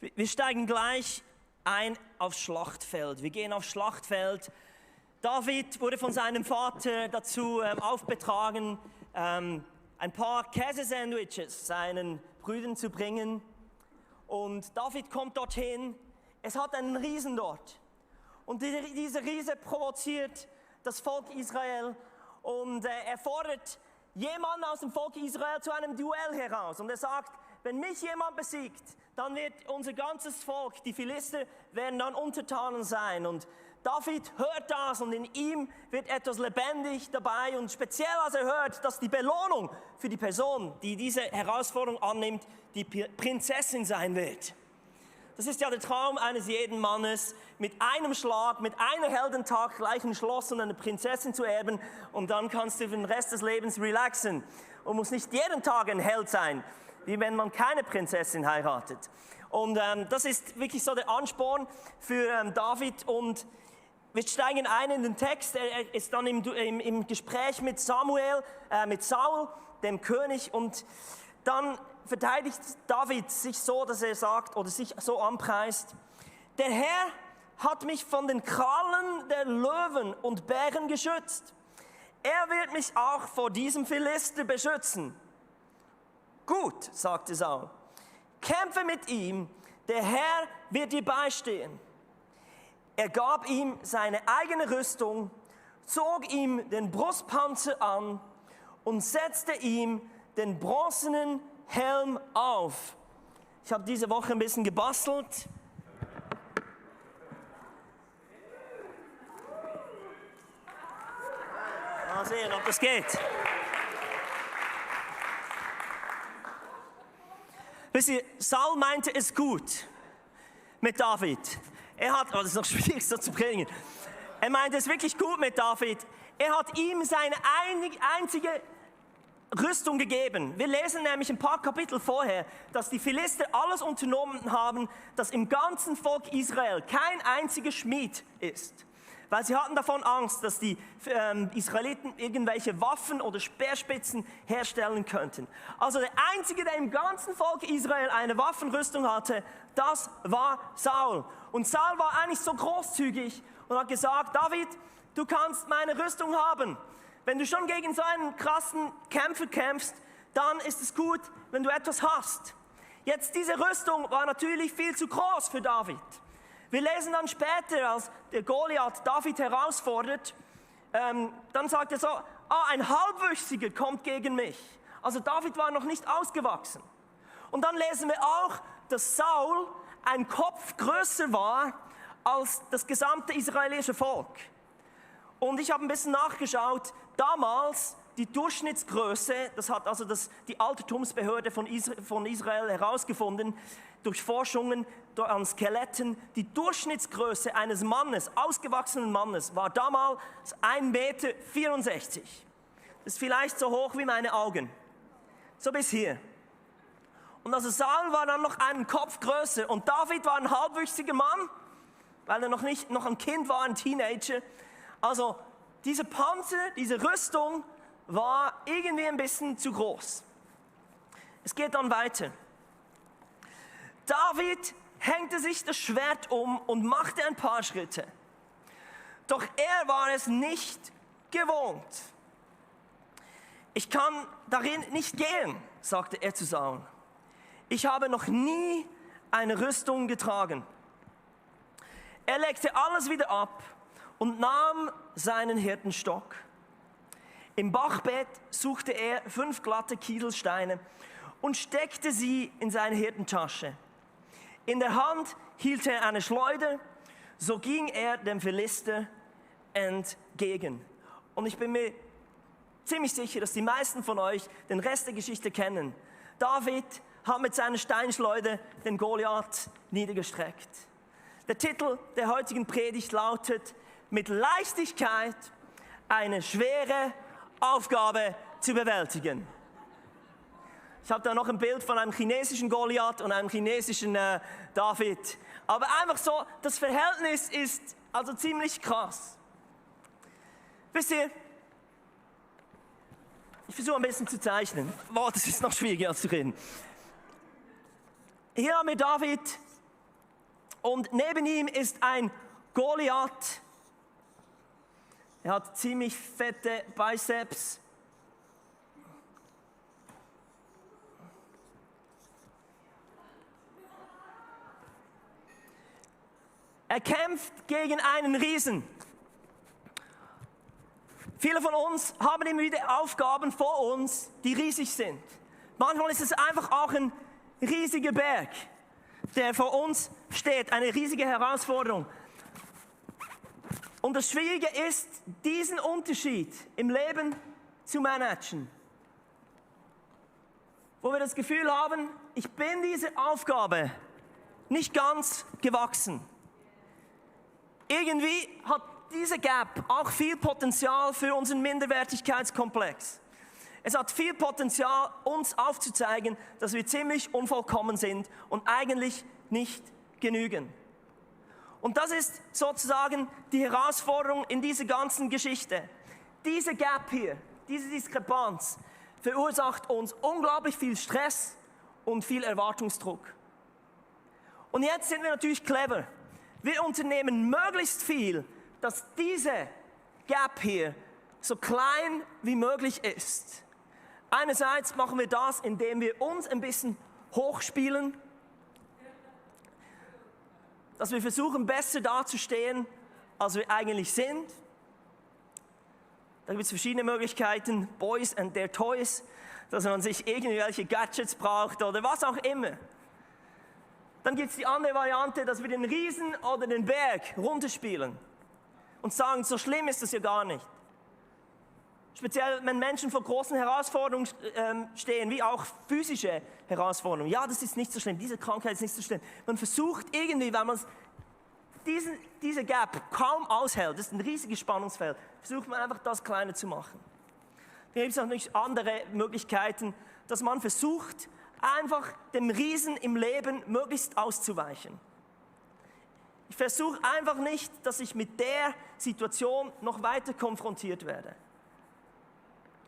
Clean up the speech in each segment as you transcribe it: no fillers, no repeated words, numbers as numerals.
Wir steigen gleich ein aufs Schlachtfeld. Wir gehen aufs Schlachtfeld. David wurde von seinem Vater dazu aufbetragen, ein paar Käsesandwiches seinen Brüdern zu bringen. Und David kommt dorthin. Es hat einen Riesen dort. Und dieser Riese provoziert das Volk Israel. Und er fordert jemanden aus dem Volk Israel zu einem Duell heraus. Und er sagt, wenn mich jemand besiegt, dann wird unser ganzes Volk, die Philister, werden dann Untertanen sein. Und David hört das und in ihm wird etwas lebendig dabei. Und speziell als er hört, dass die Belohnung für die Person, die diese Herausforderung annimmt, die Prinzessin sein wird. Das ist ja der Traum eines jeden Mannes, mit einem Schlag, mit einer Heldentat gleich ein Schloss und eine Prinzessin zu erben. Und dann kannst du für den Rest des Lebens relaxen und musst nicht jeden Tag ein Held sein, wie wenn man keine Prinzessin heiratet. Und das ist wirklich so der Ansporn für David. Und wir steigen ein in den Text. Er ist dann im Gespräch mit Samuel, mit Saul, dem König. Und dann verteidigt David sich so, dass er sagt oder sich so anpreist: Der Herr hat mich von den Krallen der Löwen und Bären geschützt. Er wird mich auch vor diesem Philister beschützen. Gut, sagte Saul, kämpfe mit ihm, der Herr wird dir beistehen. Er gab ihm seine eigene Rüstung, zog ihm den Brustpanzer an und setzte ihm den bronzenen Helm auf. Ich habe diese Woche ein bisschen gebastelt. Mal sehen, ob das geht. Wisst ihr, Saul meinte es gut mit David. Das ist noch schwierig so zu bringen. Er meinte es wirklich gut mit David. Er hat ihm seine einzige Rüstung gegeben. Wir lesen nämlich ein paar Kapitel vorher, dass die Philister alles unternommen haben, dass im ganzen Volk Israel kein einziger Schmied ist. Weil sie hatten davon Angst, dass die Israeliten irgendwelche Waffen oder Speerspitzen herstellen könnten. Also der Einzige, der im ganzen Volk Israel eine Waffenrüstung hatte, das war Saul. Und Saul war eigentlich so großzügig und hat gesagt, David, du kannst meine Rüstung haben. Wenn du schon gegen so einen krassen Kämpfer kämpfst, dann ist es gut, wenn du etwas hast. Jetzt, diese Rüstung war natürlich viel zu groß für David. Wir lesen dann später, als der Goliath David herausfordert, dann sagt er so, ein Halbwüchsiger kommt gegen mich. Also David war noch nicht ausgewachsen. Und dann lesen wir auch, dass Saul ein Kopf größer war als das gesamte israelische Volk. Und ich habe ein bisschen nachgeschaut, damals die Durchschnittsgröße, das hat also die Altertumsbehörde von Israel herausgefunden, durch Forschungen an Skeletten, die Durchschnittsgröße eines Mannes, ausgewachsenen Mannes, war damals 1,64 Meter. Das ist vielleicht so hoch wie meine Augen. So bis hier. Und also Saul war dann noch einen Kopf größer und David war ein halbwüchsiger Mann, weil er noch ein Kind war, ein Teenager. Also diese Panzer, diese Rüstung war irgendwie ein bisschen zu groß. Es geht dann weiter. David hängte sich das Schwert um und machte ein paar Schritte. Doch er war es nicht gewohnt. Ich kann darin nicht gehen, sagte er zu Saul. Ich habe noch nie eine Rüstung getragen. Er legte alles wieder ab und nahm seinen Hirtenstock. Im Bachbett suchte er 5 glatte Kieselsteine und steckte sie in seine Hirtentasche. In der Hand hielt er eine Schleuder, so ging er dem Philister entgegen. Und ich bin mir ziemlich sicher, dass die meisten von euch den Rest der Geschichte kennen. David hat mit seiner Steinschleuder den Goliath niedergestreckt. Der Titel der heutigen Predigt lautet: Mit Leichtigkeit eine schwere Aufgabe zu bewältigen. Ich habe da noch ein Bild von einem chinesischen Goliath und einem chinesischen David. Aber einfach so, das Verhältnis ist also ziemlich krass. Wisst ihr, ich versuche ein bisschen zu zeichnen. Boah, das ist noch schwieriger als zu reden. Hier haben wir David Und neben ihm ist ein Goliath. Er hat ziemlich fette Bizeps. Er kämpft gegen einen Riesen. Viele von uns haben immer wieder Aufgaben vor uns, die riesig sind. Manchmal ist es einfach auch ein riesiger Berg, der vor uns steht, eine riesige Herausforderung. Und das Schwierige ist, diesen Unterschied im Leben zu managen. Wo wir das Gefühl haben, ich bin dieser Aufgabe nicht ganz gewachsen. Irgendwie hat diese Gap auch viel Potenzial für unseren Minderwertigkeitskomplex. Es hat viel Potenzial, uns aufzuzeigen, dass wir ziemlich unvollkommen sind und eigentlich nicht genügen. Und das ist sozusagen die Herausforderung in dieser ganzen Geschichte. Diese Gap hier, diese Diskrepanz verursacht uns unglaublich viel Stress und viel Erwartungsdruck. Und jetzt sind wir natürlich clever. Wir unternehmen möglichst viel, dass diese Gap hier so klein wie möglich ist. Einerseits machen wir das, indem wir uns ein bisschen hochspielen, dass wir versuchen, besser dazustehen, als wir eigentlich sind. Da gibt es verschiedene Möglichkeiten, Boys and their Toys, dass man sich irgendwelche Gadgets braucht oder was auch immer. Dann gibt es die andere Variante, dass wir den Riesen oder den Berg runterspielen und sagen, so schlimm ist das ja gar nicht. Speziell, wenn Menschen vor großen Herausforderungen stehen, wie auch physische Herausforderungen. Ja, das ist nicht so schlimm, diese Krankheit ist nicht so schlimm. Man versucht irgendwie, wenn man diese Gap kaum aushält, das ist ein riesiges Spannungsfeld, versucht man einfach das kleiner zu machen. Dann gibt es natürlich andere Möglichkeiten, dass man versucht, einfach dem Riesen im Leben möglichst auszuweichen. Ich versuche einfach nicht, dass ich mit der Situation noch weiter konfrontiert werde.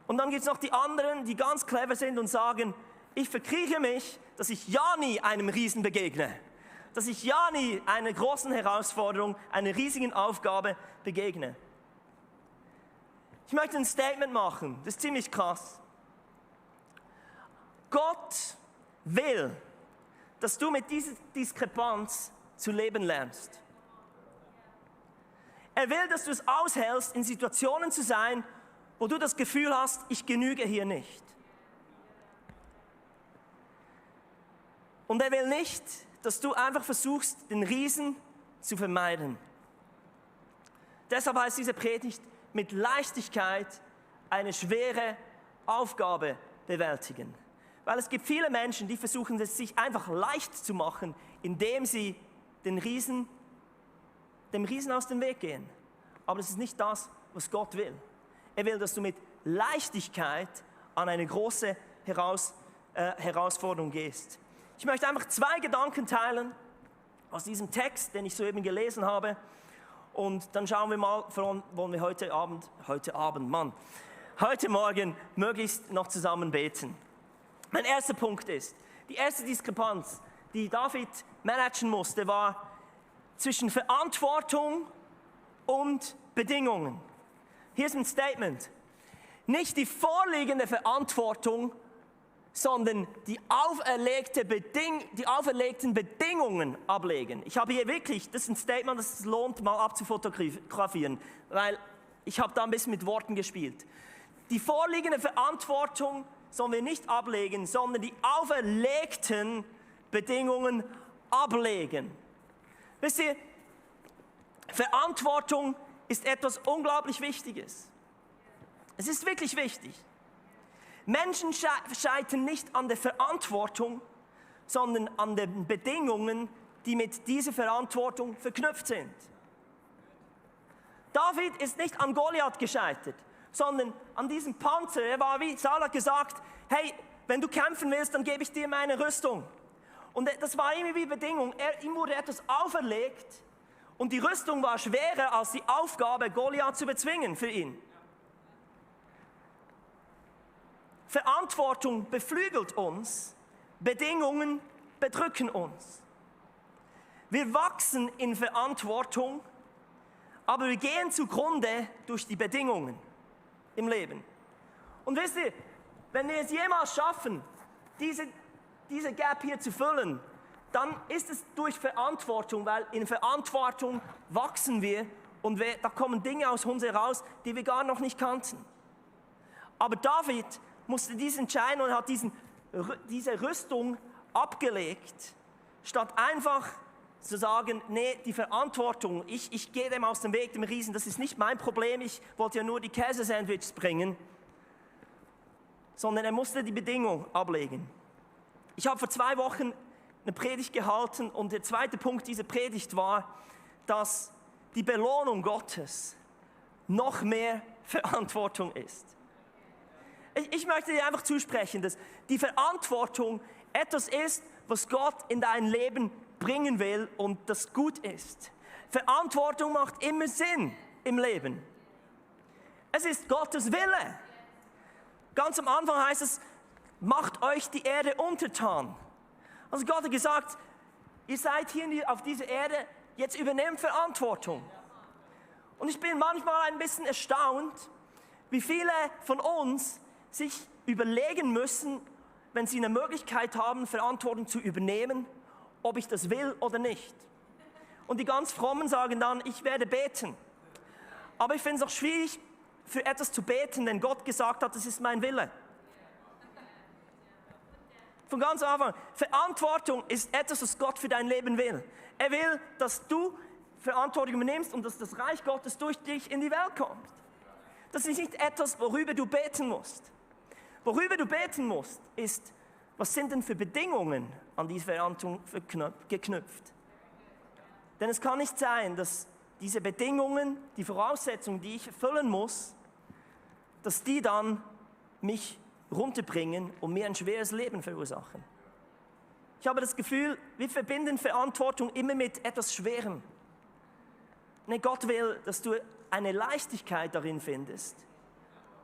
Und dann gibt es noch die anderen, die ganz clever sind und sagen, ich verkrieche mich, dass ich ja nie einem Riesen begegne. Dass ich ja nie einer großen Herausforderung, einer riesigen Aufgabe begegne. Ich möchte ein Statement machen, das ist ziemlich krass. Gott will, dass du mit dieser Diskrepanz zu leben lernst. Er will, dass du es aushältst, in Situationen zu sein, wo du das Gefühl hast, ich genüge hier nicht. Und er will nicht, dass du einfach versuchst, den Riesen zu vermeiden. Deshalb heißt diese Predigt, mit Leichtigkeit eine schwere Aufgabe bewältigen. Weil es gibt viele Menschen, die versuchen, es sich einfach leicht zu machen, indem sie dem Riesen aus dem Weg gehen. Aber das ist nicht das, was Gott will. Er will, dass du mit Leichtigkeit an eine große Herausforderung gehst. Ich möchte einfach 2 Gedanken teilen aus diesem Text, den ich soeben gelesen habe. Und dann schauen wir mal, wollen wir heute Morgen möglichst noch zusammen beten. Mein erster Punkt ist, die erste Diskrepanz, die David managen musste, war zwischen Verantwortung und Bedingungen. Hier ist ein Statement. Nicht die vorliegende Verantwortung, sondern die auferlegten Bedingungen ablegen. Ich habe hier wirklich, das ist ein Statement, das es lohnt, mal abzufotografieren, weil ich habe da ein bisschen mit Worten gespielt. Die vorliegende Verantwortung sollen wir nicht ablegen, sondern die auferlegten Bedingungen ablegen. Wisst ihr, Verantwortung ist etwas unglaublich Wichtiges. Es ist wirklich wichtig. Menschen scheitern nicht an der Verantwortung, sondern an den Bedingungen, die mit dieser Verantwortung verknüpft sind. David ist nicht an Goliath gescheitert, sondern an diesem Panzer. Er war, wie Saul hat gesagt, hey, wenn du kämpfen willst, dann gebe ich dir meine Rüstung. Und das war irgendwie die Bedingung. Ihm wurde etwas auferlegt und die Rüstung war schwerer als die Aufgabe, Goliath zu bezwingen für ihn. Verantwortung beflügelt uns, Bedingungen bedrücken uns. Wir wachsen in Verantwortung, aber wir gehen zugrunde durch die Bedingungen im Leben. Und wisst ihr, wenn wir es jemals schaffen, diese Gap hier zu füllen, dann ist es durch Verantwortung, weil in Verantwortung wachsen wir und da kommen Dinge aus uns heraus, die wir gar noch nicht kannten. Aber David musste dies entscheiden und hat diese Rüstung abgelegt, statt einfach zu sagen, nee, die Verantwortung, ich gehe dem aus dem Weg, dem Riesen, das ist nicht mein Problem, ich wollte ja nur die Käsesandwiches bringen, sondern er musste die Bedingung ablegen. Ich habe vor 2 Wochen eine Predigt gehalten und der zweite Punkt dieser Predigt war, dass die Belohnung Gottes noch mehr Verantwortung ist. Ich möchte dir einfach zusprechen, dass die Verantwortung etwas ist, was Gott in dein Leben bringen will und das gut ist. Verantwortung macht immer Sinn im Leben. Es ist Gottes Wille. Ganz am Anfang heißt es, macht euch die Erde untertan. Also Gott hat gesagt, ihr seid hier auf dieser Erde, jetzt übernehmt Verantwortung. Und ich bin manchmal ein bisschen erstaunt, wie viele von uns sich überlegen müssen, wenn sie eine Möglichkeit haben, Verantwortung zu übernehmen, ob ich das will oder nicht. Und die ganz Frommen sagen dann, ich werde beten. Aber ich finde es auch schwierig, für etwas zu beten, denn Gott gesagt hat, das ist mein Wille. Von ganz am Anfang, Verantwortung ist etwas, was Gott für dein Leben will. Er will, dass du Verantwortung übernimmst und dass das Reich Gottes durch dich in die Welt kommt. Das ist nicht etwas, worüber du beten musst. Worüber du beten musst, ist, was sind denn für Bedingungen an diese Verantwortung geknüpft? Denn es kann nicht sein, dass diese Bedingungen, die Voraussetzungen, die ich erfüllen muss, dass die dann mich runterbringen und mir ein schweres Leben verursachen. Ich habe das Gefühl, wir verbinden Verantwortung immer mit etwas Schwerem. Nee, Gott will, dass du eine Leichtigkeit darin findest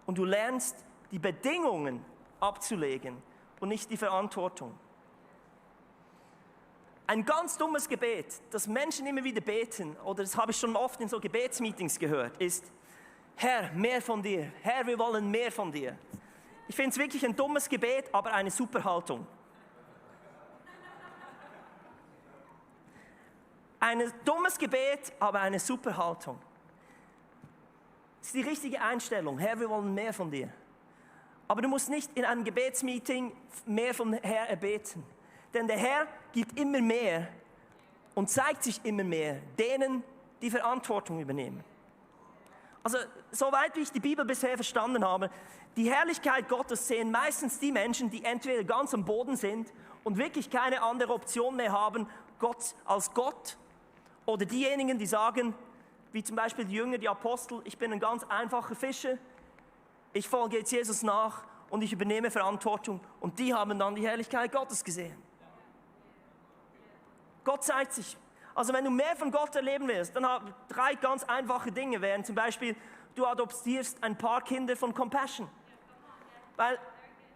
und du lernst, die Bedingungen abzulegen und nicht die Verantwortung. Ein ganz dummes Gebet, das Menschen immer wieder beten, oder das habe ich schon oft in so Gebetsmeetings gehört, ist, Herr, mehr von dir. Herr, wir wollen mehr von dir. Ich finde es wirklich ein dummes Gebet, aber eine super Haltung. Ein dummes Gebet, aber eine super Haltung. Das ist die richtige Einstellung. Herr, wir wollen mehr von dir. Aber du musst nicht in einem Gebetsmeeting mehr vom Herr erbeten. Denn der Herr gibt immer mehr und zeigt sich immer mehr denen, die Verantwortung übernehmen. Also, soweit wie ich die Bibel bisher verstanden habe, die Herrlichkeit Gottes sehen meistens die Menschen, die entweder ganz am Boden sind und wirklich keine andere Option mehr haben, Gott als Gott, oder diejenigen, die sagen, wie zum Beispiel die Jünger, die Apostel, ich bin ein ganz einfacher Fischer, ich folge jetzt Jesus nach und ich übernehme Verantwortung. Und die haben dann die Herrlichkeit Gottes gesehen. Gott zeigt sich. Also wenn du mehr von Gott erleben willst, dann haben 3 ganz einfache Dinge wären zum Beispiel, du adoptierst ein paar Kinder von Compassion. Weil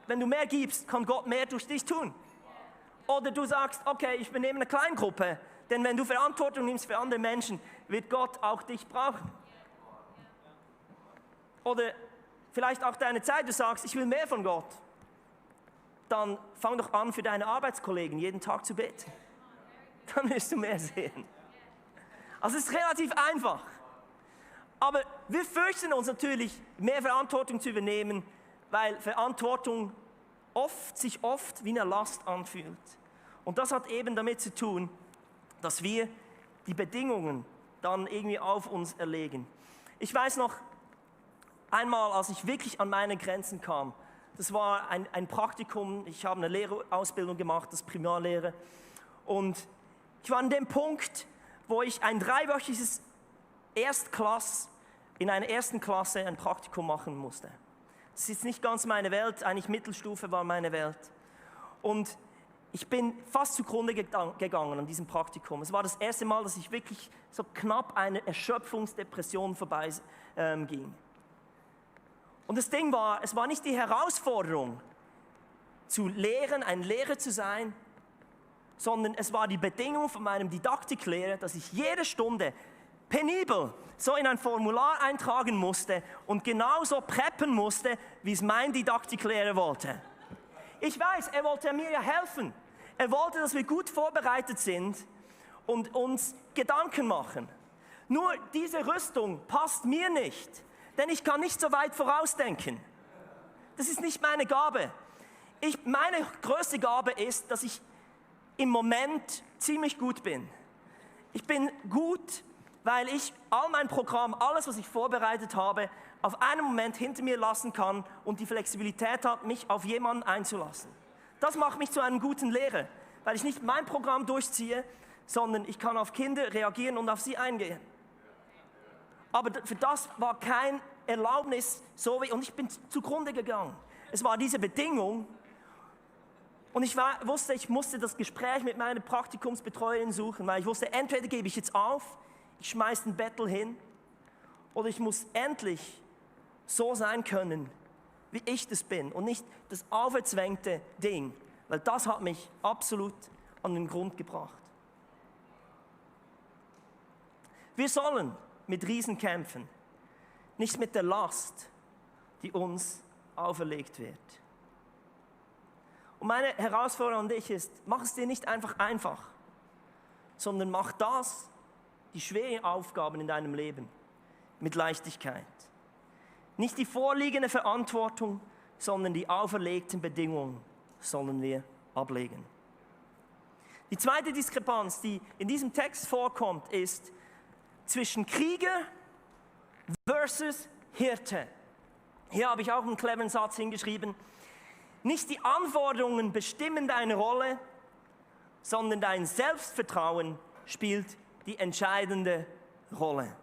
wenn du mehr gibst, kann Gott mehr durch dich tun. Oder du sagst, okay, ich übernehme eine Kleingruppe, denn wenn du Verantwortung nimmst für andere Menschen, wird Gott auch dich brauchen. Oder vielleicht auch deine Zeit, du sagst, ich will mehr von Gott. Dann fang doch an, für deine Arbeitskollegen jeden Tag zu beten. Dann wirst du mehr sehen. Also es ist relativ einfach. Aber wir fürchten uns natürlich, mehr Verantwortung zu übernehmen, weil Verantwortung sich oft wie eine Last anfühlt. Und das hat eben damit zu tun, dass wir die Bedingungen dann irgendwie auf uns erlegen. Ich weiß noch, einmal, als ich wirklich an meine Grenzen kam, das war ein Praktikum, ich habe eine Lehrerausbildung gemacht, das Primarlehre, und ich war an dem Punkt, wo ich ein 3-wöchiges in einer ersten Klasse ein Praktikum machen musste. Das ist jetzt nicht ganz meine Welt, eigentlich Mittelstufe war meine Welt. Und ich bin fast zugrunde gegangen an diesem Praktikum. Es war das erste Mal, dass ich wirklich so knapp eine Erschöpfungsdepression vorbei ging. Und das Ding war, es war nicht die Herausforderung, zu lehren, ein Lehrer zu sein, sondern es war die Bedingung von meinem Didaktiklehrer, dass ich jede Stunde penibel so in ein Formular eintragen musste und genauso preppen musste, wie es mein Didaktiklehrer wollte. Ich weiß, er wollte mir ja helfen. Er wollte, dass wir gut vorbereitet sind und uns Gedanken machen. Nur diese Rüstung passt mir nicht, denn ich kann nicht so weit vorausdenken. Das ist nicht meine Gabe. Meine größte Gabe ist, dass ich im Moment ziemlich gut bin. Ich bin gut, weil ich all mein Programm, alles, was ich vorbereitet habe, auf einen Moment hinter mir lassen kann und die Flexibilität habe, mich auf jemanden einzulassen. Das macht mich zu einem guten Lehrer, weil ich nicht mein Programm durchziehe, sondern ich kann auf Kinder reagieren und auf sie eingehen. Aber für das war kein Erlaubnis, und ich bin zugrunde gegangen. Es war diese Bedingung und ich wusste, ich musste das Gespräch mit meiner Praktikumsbetreuerin suchen, weil ich wusste, entweder gebe ich jetzt auf, ich schmeiße den Bettel hin, oder ich muss endlich so sein können, wie ich das bin und nicht das auferzwängte Ding, weil das hat mich absolut an den Grund gebracht. Wir sollen mit Riesen kämpfen, nicht mit der Last, die uns auferlegt wird. Und meine Herausforderung an dich ist, mach es dir nicht einfach, sondern mach die schweren Aufgaben in deinem Leben mit Leichtigkeit. Nicht die vorliegende Verantwortung, sondern die auferlegten Bedingungen sollen wir ablegen. Die zweite Diskrepanz, die in diesem Text vorkommt, ist zwischen Krieger versus Hirte. Hier habe ich auch einen cleveren Satz hingeschrieben. Nicht die Anforderungen bestimmen deine Rolle, sondern dein Selbstvertrauen spielt die entscheidende Rolle.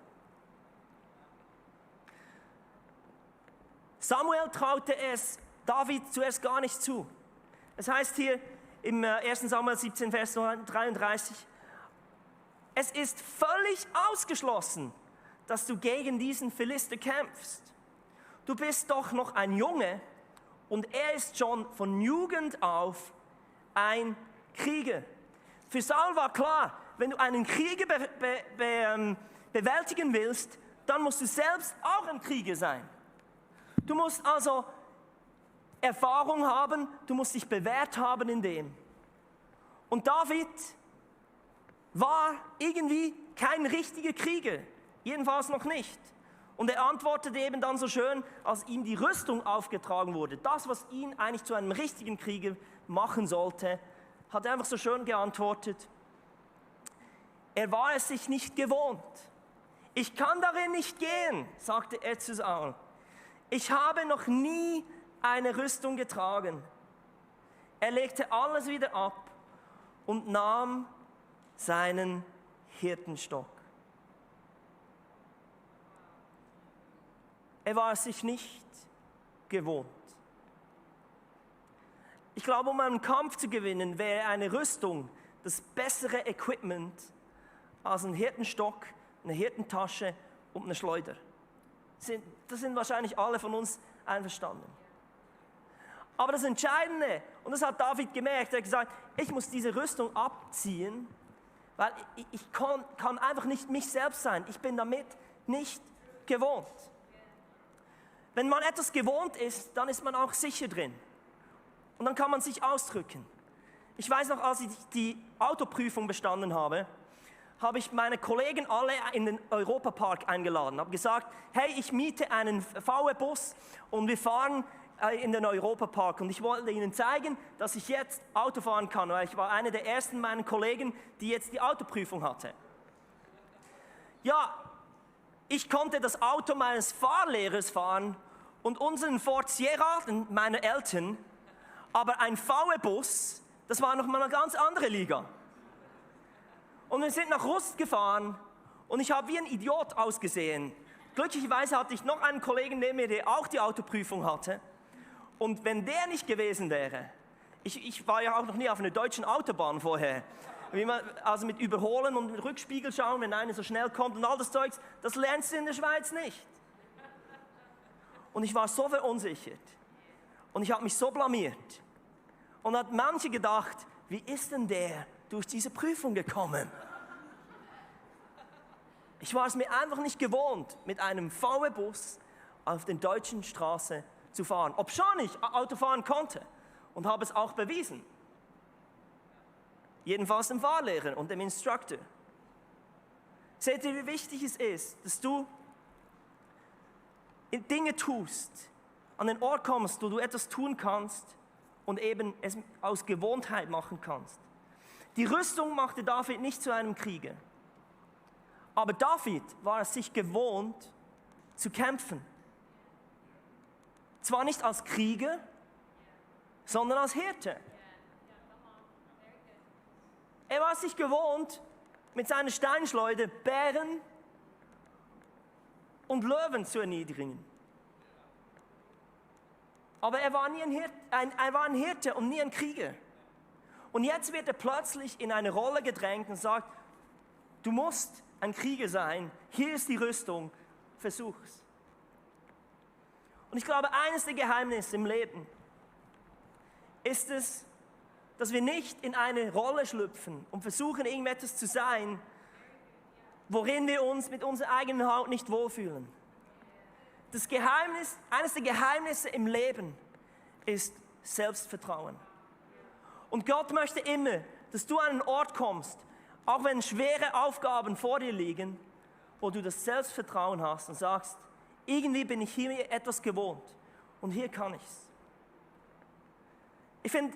Samuel traute es David zuerst gar nicht zu. Es heißt hier im 1. Samuel 17, Vers 33, es ist völlig ausgeschlossen, dass du gegen diesen Philister kämpfst. Du bist doch noch ein Junge und er ist schon von Jugend auf ein Krieger. Für Saul war klar, wenn du einen Krieger bewältigen willst, dann musst du selbst auch ein Krieger sein. Du musst also Erfahrung haben, du musst dich bewährt haben in dem. Und David war irgendwie kein richtiger Krieger, jedenfalls noch nicht. Und er antwortete eben dann so schön, als ihm die Rüstung aufgetragen wurde, das, was ihn eigentlich zu einem richtigen Krieger machen sollte, hat er einfach so schön geantwortet, er war es sich nicht gewohnt. Ich kann darin nicht gehen, sagte er zu Saul. Ich habe noch nie eine Rüstung getragen. Er legte alles wieder ab und nahm seinen Hirtenstock. Er war es sich nicht gewohnt. Ich glaube, um einen Kampf zu gewinnen, wäre eine Rüstung das bessere Equipment als ein Hirtenstock, eine Hirtentasche und eine Schleuder. Das sind wahrscheinlich alle von uns einverstanden. Aber das Entscheidende, und das hat David gemerkt, er hat gesagt, ich muss diese Rüstung abziehen, weil ich kann einfach nicht mich selbst sein. Ich bin damit nicht gewohnt. Wenn man etwas gewohnt ist, dann ist man auch sicher drin. Und dann kann man sich ausdrücken. Ich weiß noch, als ich die Autoprüfung bestanden habe, habe ich meine Kollegen alle in den Europapark eingeladen. Habe gesagt, hey, ich miete einen VW-Bus und wir fahren in den Europapark. Und ich wollte ihnen zeigen, dass ich jetzt Auto fahren kann, weil ich war einer der ersten meiner Kollegen, die jetzt die Autoprüfung hatte. Ja, ich konnte das Auto meines Fahrlehrers fahren und unseren Ford Sierra, meiner Eltern, aber ein VW-Bus, das war noch mal eine ganz andere Liga. Und wir sind nach Rust gefahren und ich habe wie ein Idiot ausgesehen. Glücklicherweise hatte ich noch einen Kollegen neben mir, der auch die Autoprüfung hatte. Und wenn der nicht gewesen wäre, ich war ja auch noch nie auf einer deutschen Autobahn vorher, also mit Überholen und mit Rückspiegel schauen, wenn einer so schnell kommt und all das Zeugs, das lernst du in der Schweiz nicht. Und ich war so verunsichert und ich habe mich so blamiert. Und hat manche gedacht, wie ist denn der durch diese Prüfung gekommen. Ich war es mir einfach nicht gewohnt, mit einem VW-Bus auf den deutschen Straßen zu fahren. Obschon ich Auto fahren konnte und habe es auch bewiesen. Jedenfalls dem Fahrlehrer und dem Instructor. Seht ihr, wie wichtig es ist, dass du Dinge tust, an den Ort kommst, wo du etwas tun kannst und eben es aus Gewohnheit machen kannst. Die Rüstung machte David nicht zu einem Krieger. Aber David war es sich gewohnt, zu kämpfen. Zwar nicht als Krieger, sondern als Hirte. Er war es sich gewohnt, mit seiner Steinschleuder Bären und Löwen zu erniedrigen. Aber er war ein Hirte und nie ein Krieger. Und jetzt wird er plötzlich in eine Rolle gedrängt und sagt, du musst ein Krieger sein, hier ist die Rüstung, versuch's. Und ich glaube, eines der Geheimnisse im Leben ist es, dass wir nicht in eine Rolle schlüpfen und versuchen, irgendetwas zu sein, worin wir uns mit unserer eigenen Haut nicht wohlfühlen. Das Geheimnis, eines der Geheimnisse im Leben ist Selbstvertrauen. Und Gott möchte immer, dass du an einen Ort kommst, auch wenn schwere Aufgaben vor dir liegen, wo du das Selbstvertrauen hast und sagst, irgendwie bin ich hier etwas gewohnt und hier kann ich's. Ich finde,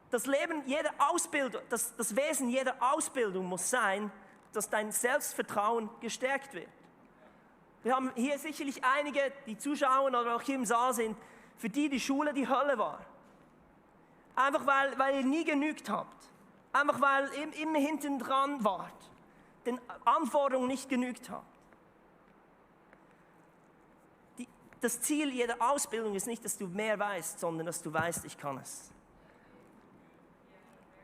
das Leben jeder Ausbildung, das Wesen jeder Ausbildung muss sein, dass dein Selbstvertrauen gestärkt wird. Wir haben hier sicherlich einige, die zuschauen oder auch hier im Saal sind, für die Schule die Hölle war. Einfach weil ihr nie genügt habt. Einfach weil ihr immer hinten dran wart. Den Anforderungen nicht genügt habt. Das Ziel jeder Ausbildung ist nicht, dass du mehr weißt, sondern dass du weißt, ich kann es.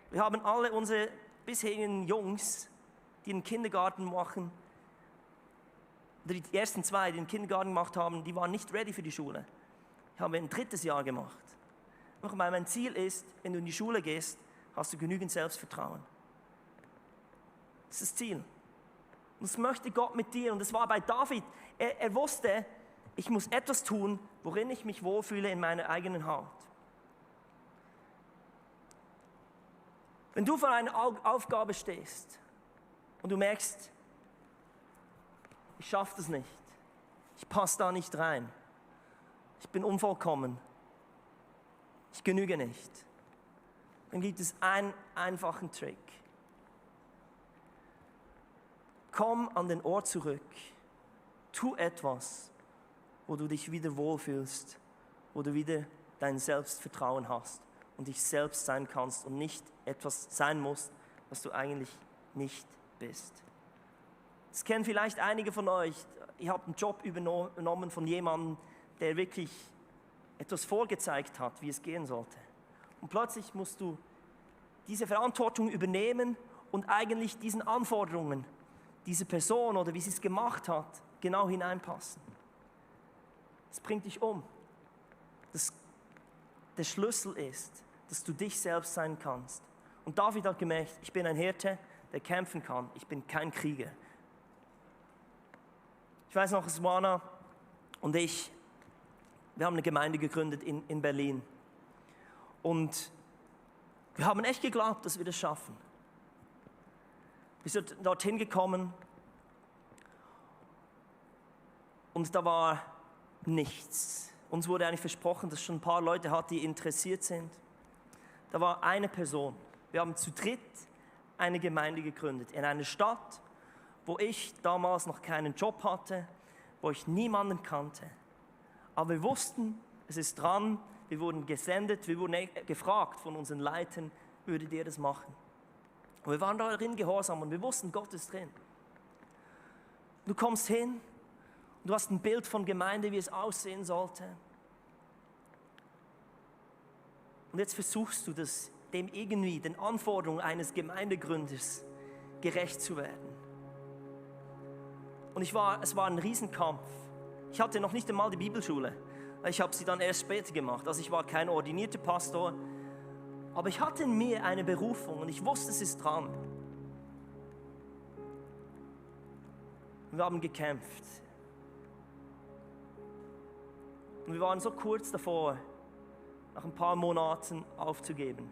Wir haben alle unsere bisherigen Jungs, die den Kindergarten machen, die ersten zwei, die den Kindergarten gemacht haben, die waren nicht ready für die Schule. Ich habe ein 3. Jahr gemacht. Weil mein Ziel ist, wenn du in die Schule gehst, hast du genügend Selbstvertrauen. Das ist das Ziel. Und das möchte Gott mit dir. Und das war bei David. Er wusste, ich muss etwas tun, worin ich mich wohlfühle in meiner eigenen Haut. Wenn du vor einer Aufgabe stehst und du merkst, ich schaffe das nicht, ich passe da nicht rein, ich bin unvollkommen, ich genüge nicht, dann gibt es einen einfachen Trick. Komm an den Ort zurück, tu etwas, wo du dich wieder wohlfühlst, wo du wieder dein Selbstvertrauen hast und dich selbst sein kannst und nicht etwas sein musst, was du eigentlich nicht bist. Das kennen vielleicht einige von euch. Ihr habt einen Job übernommen von jemandem, der wirklich etwas vorgezeigt hat, wie es gehen sollte. Und plötzlich musst du diese Verantwortung übernehmen und eigentlich diesen Anforderungen dieser Person oder wie sie es gemacht hat, genau hineinpassen. Das bringt dich um. Der Schlüssel ist, dass du dich selbst sein kannst. Und David hat gemerkt, ich bin ein Hirte, der kämpfen kann. Ich bin kein Krieger. Ich weiß noch, Swana und ich, wir haben eine Gemeinde gegründet in Berlin. Und wir haben echt geglaubt, dass wir das schaffen. Wir sind dorthin gekommen und da war nichts. Uns wurde eigentlich versprochen, dass es schon ein paar Leute hat, die interessiert sind. Da war eine Person. Wir haben zu dritt eine Gemeinde gegründet in einer Stadt, wo ich damals noch keinen Job hatte, wo ich niemanden kannte. Aber wir wussten, es ist dran, wir wurden gesendet, wir wurden gefragt von unseren Leitern, würdet ihr das machen? Und wir waren darin gehorsam und wir wussten, Gott ist drin. Du kommst hin, du hast ein Bild von Gemeinde, wie es aussehen sollte. Und jetzt versuchst du das, dem irgendwie, den Anforderungen eines Gemeindegründers gerecht zu werden. Und es war ein Riesenkampf. Ich hatte noch nicht einmal die Bibelschule. Ich habe sie dann erst später gemacht. Also ich war kein ordinierter Pastor. Aber ich hatte in mir eine Berufung und ich wusste, es ist dran. Und wir haben gekämpft. Und wir waren so kurz davor, nach ein paar Monaten aufzugeben.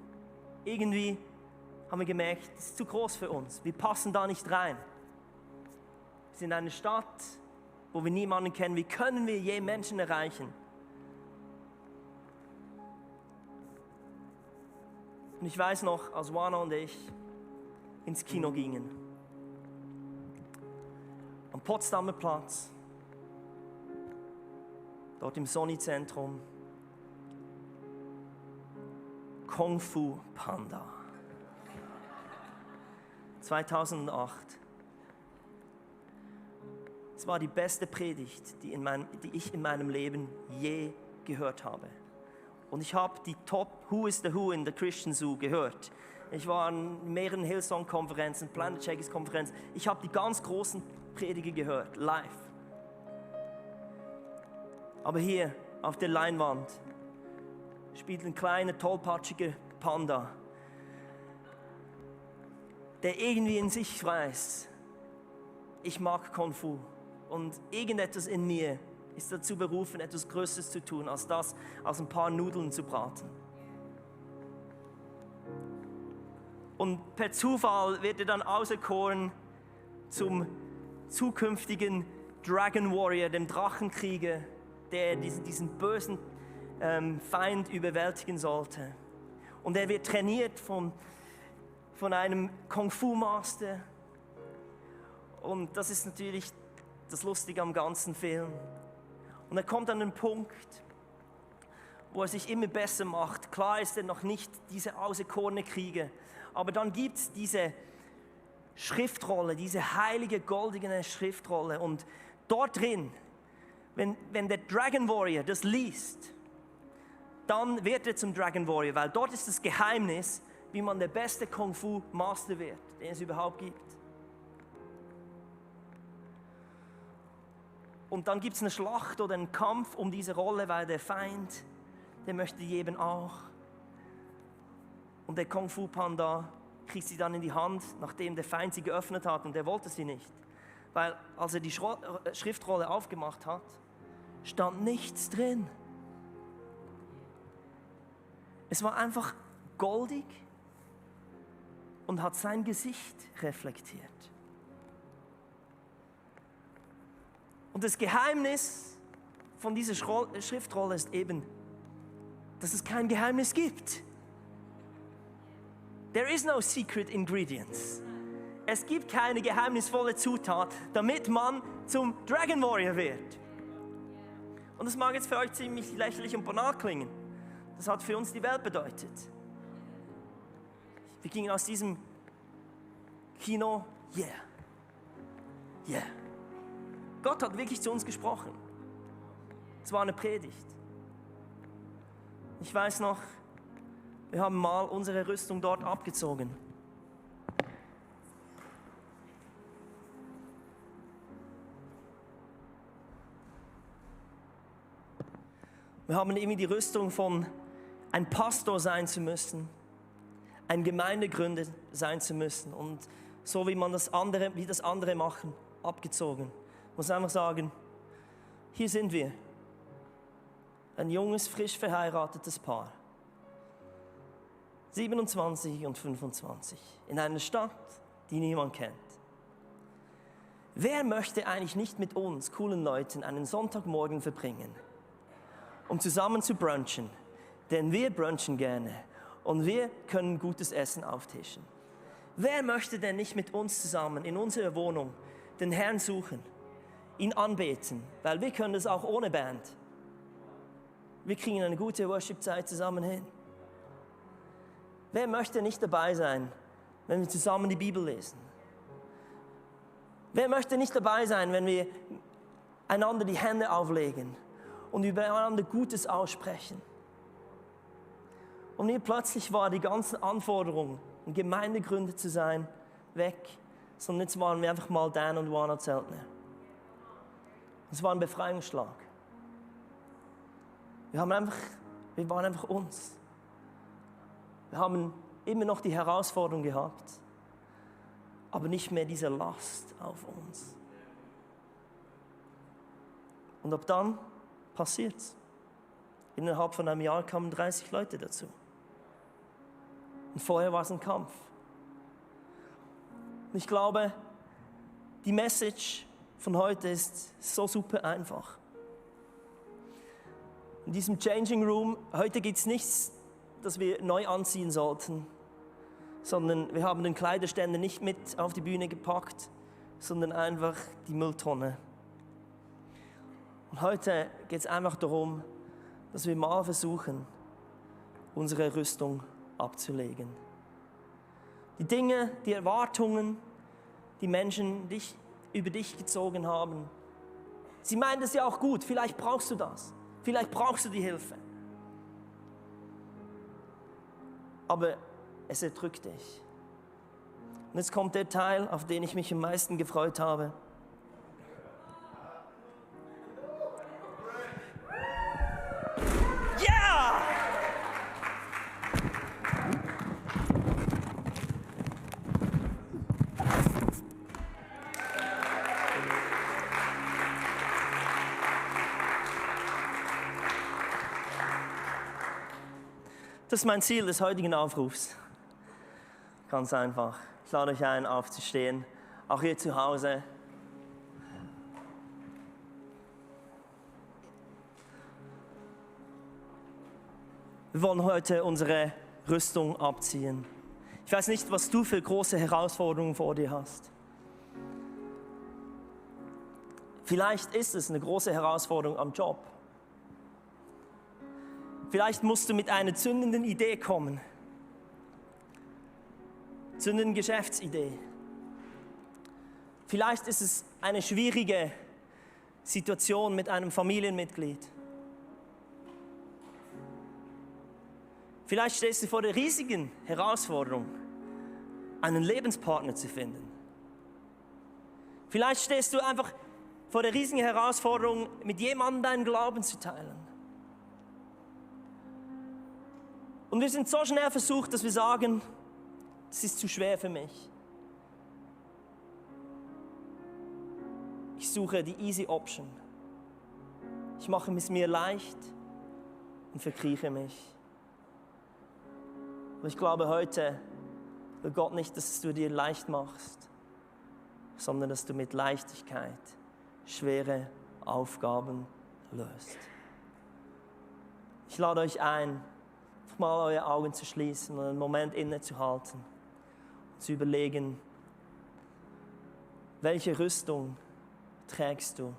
Irgendwie haben wir gemerkt, das ist zu groß für uns. Wir passen da nicht rein. Wir sind in einer Stadt, wo wir niemanden kennen. Wie können wir je Menschen erreichen? Und ich weiß noch, als Juana und ich ins Kino gingen. Am Potsdamer Platz, dort im Sony-Zentrum, Kung Fu Panda. 2008. Es war die beste Predigt, die ich in meinem Leben je gehört habe. Und ich habe die Top Who is the Who in the Christian Zoo gehört. Ich war an mehreren Hillsong-Konferenzen, Planet Shakers-Konferenzen. Ich habe die ganz großen Prediger gehört, live. Aber hier auf der Leinwand spielt ein kleiner, tollpatschiger Panda, der irgendwie in sich weiß, ich mag Kung Fu. Und irgendetwas in mir ist dazu berufen, etwas Größeres zu tun, als das aus ein paar Nudeln zu braten. Und per Zufall wird er dann auserkoren zum zukünftigen Dragon Warrior, dem Drachenkrieger, der diesen bösen Feind überwältigen sollte. Und er wird trainiert von einem Kung Fu Master. Und das ist natürlich das Lustige am ganzen Film. Und er kommt an einen Punkt, wo er sich immer besser macht. Klar ist er noch nicht diese auserkorene Krieger, aber dann gibt es diese Schriftrolle, diese heilige, goldene Schriftrolle. Und dort drin, wenn der Dragon Warrior das liest, dann wird er zum Dragon Warrior, weil dort ist das Geheimnis, wie man der beste Kung Fu Master wird, den es überhaupt gibt. Und dann gibt es eine Schlacht oder einen Kampf um diese Rolle, weil der Feind, der möchte die eben auch. Und der Kung Fu Panda kriegt sie dann in die Hand, nachdem der Feind sie geöffnet hat, und der wollte sie nicht. Weil als er die Schriftrolle aufgemacht hat, stand nichts drin. Es war einfach goldig und hat sein Gesicht reflektiert. Und das Geheimnis von dieser Schriftrolle ist eben, dass es kein Geheimnis gibt. There is no secret ingredients. Es gibt keine geheimnisvolle Zutat, damit man zum Dragon Warrior wird. Und das mag jetzt für euch ziemlich lächerlich und banal klingen. Das hat für uns die Welt bedeutet. Wir gingen aus diesem Kino, yeah. Gott hat wirklich zu uns gesprochen. Es war eine Predigt. Ich weiß noch, wir haben mal unsere Rüstung dort abgezogen. Wir haben irgendwie die Rüstung von ein Pastor sein zu müssen, ein Gemeindegründer sein zu müssen und so wie das andere machen, abgezogen. Ich muss einfach sagen, hier sind wir, ein junges, frisch verheiratetes Paar, 27 und 25, in einer Stadt, die niemand kennt. Wer möchte eigentlich nicht mit uns, coolen Leuten, einen Sonntagmorgen verbringen, um zusammen zu brunchen? Denn wir brunchen gerne und wir können gutes Essen auftischen. Wer möchte denn nicht mit uns zusammen in unserer Wohnung den Herrn suchen, ihn anbeten, weil wir können das auch ohne Band. Wir kriegen eine gute Worship-Zeit zusammen hin. Wer möchte nicht dabei sein, wenn wir zusammen die Bibel lesen? Wer möchte nicht dabei sein, wenn wir einander die Hände auflegen und übereinander Gutes aussprechen? Und hier plötzlich war die ganzen Anforderungen, ein Gemeindegründer zu sein, weg, sondern jetzt waren wir einfach mal Dan und Juana Zeltner. Es war ein Befreiungsschlag. Wir waren einfach uns. Wir haben immer noch die Herausforderung gehabt, aber nicht mehr diese Last auf uns. Und ab dann passiert's. Innerhalb von einem Jahr kamen 30 Leute dazu. Und vorher war es ein Kampf. Und ich glaube, die Message von heute ist so super einfach. In diesem Changing Room, heute gibt es nichts, das wir neu anziehen sollten, sondern wir haben den Kleiderständer nicht mit auf die Bühne gepackt, sondern einfach die Mülltonne. Und heute geht es einfach darum, dass wir mal versuchen, unsere Rüstung abzulegen. Die Dinge, die Erwartungen, die Menschen über dich gezogen haben, sie meinen das ja auch gut, vielleicht brauchst du das, vielleicht brauchst du die Hilfe. Aber es erdrückt dich. Und jetzt kommt der Teil, auf den ich mich am meisten gefreut habe. Ja! Das ist mein Ziel des heutigen Aufrufs. Ganz einfach. Ich lade euch ein, aufzustehen, auch hier zu Hause. Wir wollen heute unsere Rüstung abziehen. Ich weiß nicht, was du für große Herausforderungen vor dir hast. Vielleicht ist es eine große Herausforderung am Job. Vielleicht musst du mit einer zündenden Idee kommen. Zündende Geschäftsidee. Vielleicht ist es eine schwierige Situation mit einem Familienmitglied. Vielleicht stehst du vor der riesigen Herausforderung, einen Lebenspartner zu finden. Vielleicht stehst du einfach vor der riesigen Herausforderung, mit jemandem deinen Glauben zu teilen. Und wir sind so schnell versucht, dass wir sagen, das ist zu schwer für mich. Ich suche die easy option. Ich mache es mir leicht und verkrieche mich. Aber ich glaube, heute will Gott nicht, dass du dir leicht machst, sondern dass du mit Leichtigkeit schwere Aufgaben löst. Ich lade euch ein, mal eure Augen zu schließen und einen Moment innezuhalten und zu überlegen, welche Rüstung trägst du,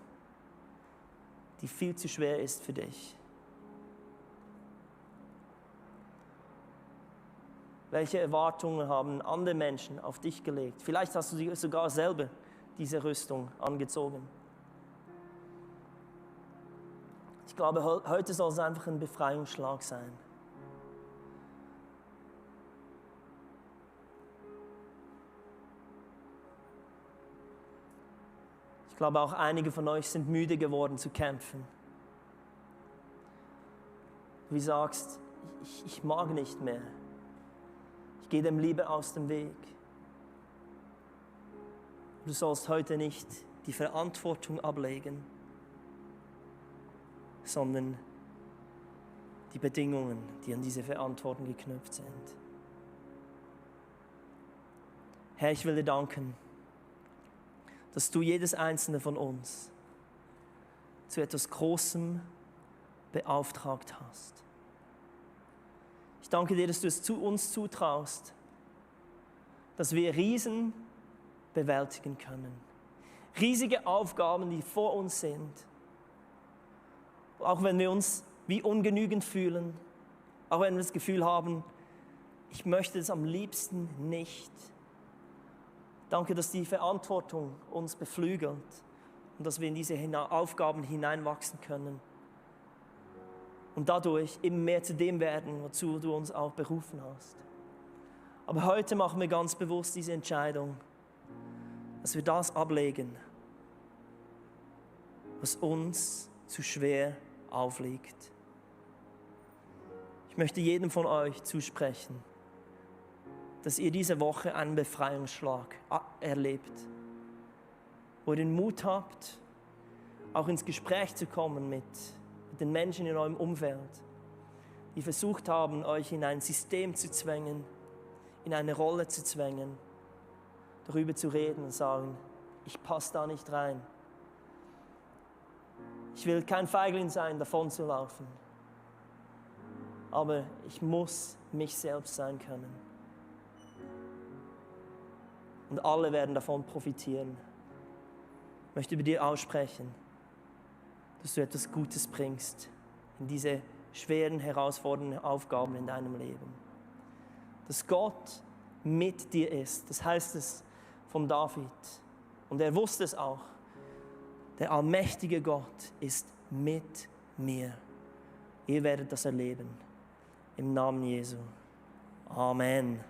die viel zu schwer ist für dich? Welche Erwartungen haben andere Menschen auf dich gelegt? Vielleicht hast du sogar selber diese Rüstung angezogen. Ich glaube, heute soll es einfach ein Befreiungsschlag sein. Ich glaube, auch einige von euch sind müde geworden zu kämpfen. Du sagst, ich mag nicht mehr. Ich gehe dem lieber aus dem Weg. Du sollst heute nicht die Verantwortung ablegen, sondern die Bedingungen, die an diese Verantwortung geknüpft sind. Herr, ich will dir danken, dass du jedes einzelne von uns zu etwas Großem beauftragt hast. Ich danke dir, dass du es zu uns zutraust, dass wir Riesen bewältigen können. Riesige Aufgaben, die vor uns sind. Auch wenn wir uns wie ungenügend fühlen, auch wenn wir das Gefühl haben, ich möchte es am liebsten nicht. Danke, dass die Verantwortung uns beflügelt und dass wir in diese Aufgaben hineinwachsen können und dadurch immer mehr zu dem werden, wozu du uns auch berufen hast. Aber heute machen wir ganz bewusst diese Entscheidung, dass wir das ablegen, was uns zu schwer aufliegt. Ich möchte jedem von euch zusprechen, dass ihr diese Woche einen Befreiungsschlag erlebt, wo ihr den Mut habt, auch ins Gespräch zu kommen mit den Menschen in eurem Umfeld, die versucht haben, euch in ein System zu zwängen, in eine Rolle zu zwängen, darüber zu reden und sagen, ich passe da nicht rein. Ich will kein Feigling sein, davon zu laufen. Aber ich muss mich selbst sein können. Und alle werden davon profitieren. Ich möchte über dir aussprechen, dass du etwas Gutes bringst in diese schweren, herausfordernden Aufgaben in deinem Leben. Dass Gott mit dir ist. Das heißt es von David. Und er wusste es auch. Der allmächtige Gott ist mit mir. Ihr werdet das erleben. Im Namen Jesu. Amen.